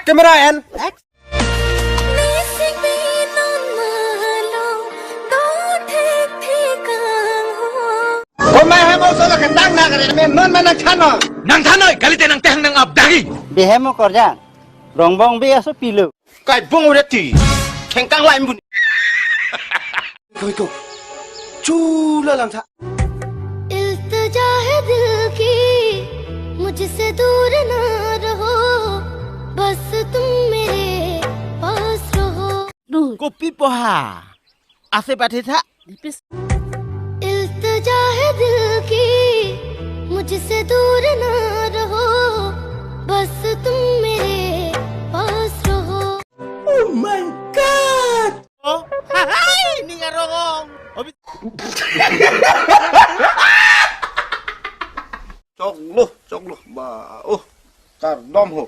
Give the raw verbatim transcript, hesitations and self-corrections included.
Camera and action. Nisik binon malong do thek thek ang ho. Komai hemo solo kentang na kare men non mana chano. Nang thanoi kalite nang tehang nang abdagi. Bihemo korjang. Rongbong bi aso pilo. Kai bong udah ti. Kengkang lain bun. Koi ko. Chula lang tha. इल्तिजा है दिल की, मुझसे दूर ना रहो, बस तुम मेरे पास रहो। Kopi poha. Ase pathe tha. इल्तिजा है दिल की, मुझसे दूर ना रहो, बस तुम मेरे पास रहो। Oh my God! Oh, hai, ning arong. Obi- Choklo, choklo, ba, oh, kardom ho.